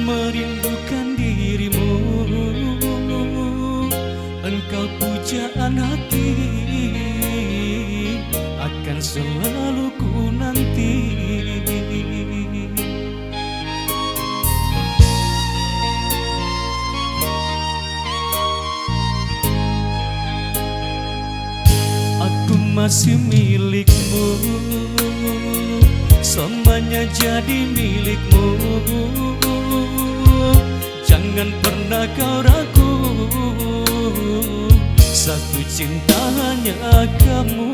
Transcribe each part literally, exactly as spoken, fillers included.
Merindukan dirimu, engkau pujaan hati, akan selalu ku nanti. Aku masih milikmu, selamanya jadi milikmu. Jangan pernah kau ragu, satu cinta hanya kamu.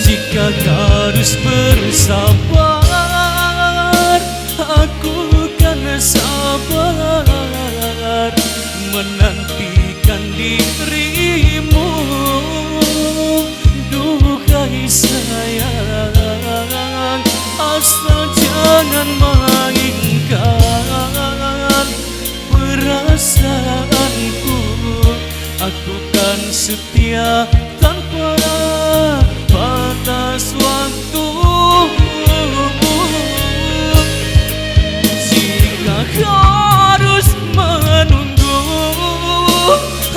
Jika harus bersabar, aku kan sabar menantikan dirimu. Duhai sayang, asal jangan mainkan perasaanku. Aku kan setia tanpa batas waktu. Jika harus menunggu,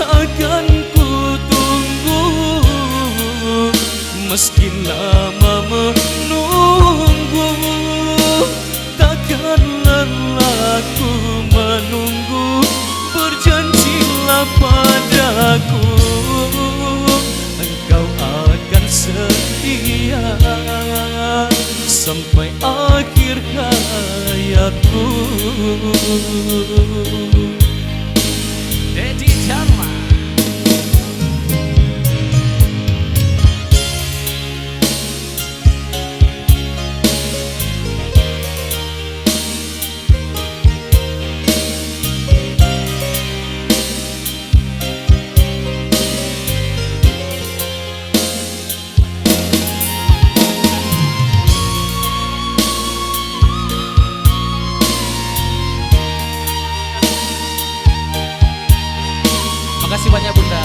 akan ku tunggu. Meski lama menunggu, takkan lelah ku menunggu. Berjanjilah padaku, engkau akan setia sampai akhir hayatku. Dedi Dharma. Makasih banyak, Bunda.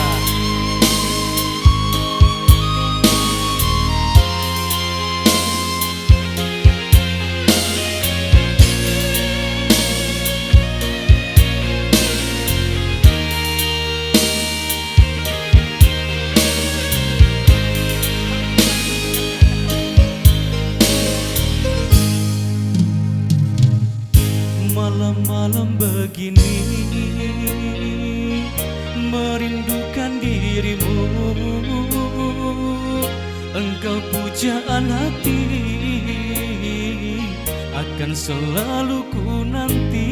Malam-malam begini merindukan dirimu, engkau pujaan hati, akan selalu ku nanti.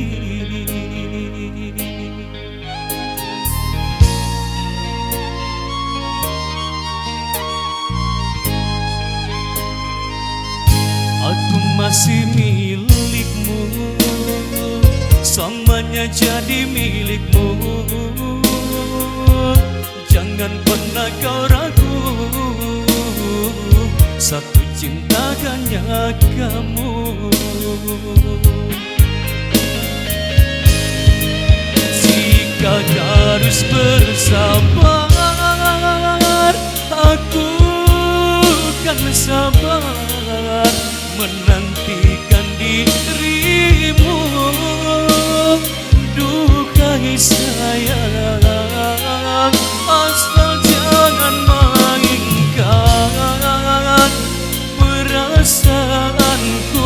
Aku masih milikmu, selamanya jadi milikmu. Jangan pernah kau ragu, satu cinta hanya kamu. Jika harus bersabar, aku kan sabar menantikan dirimu. Duhai sayang, asal jangan mainkan perasaanku.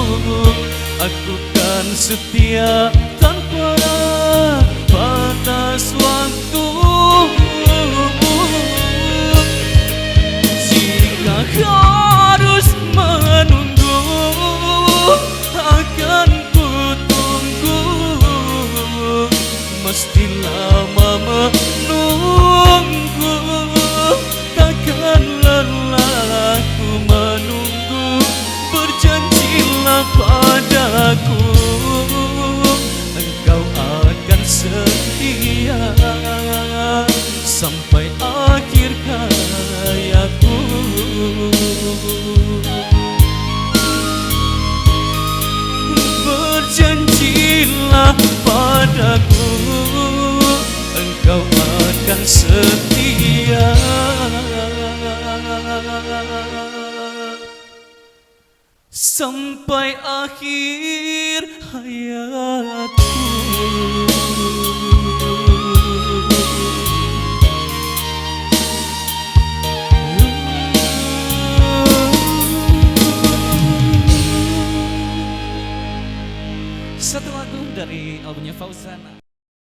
Aku kan setia tanpa batas waktu. Jika harus menunggu, akan ku tunggu. Mesti lama menunggu, takkan lelah ku menunggu. Berjanjilah padaku, engkau akan setia sampai akhir hayatku. Berjanjilah padaku, engkau akan setia. sampai akhir hayatku. Satu lagu dari albumnya Fauzan.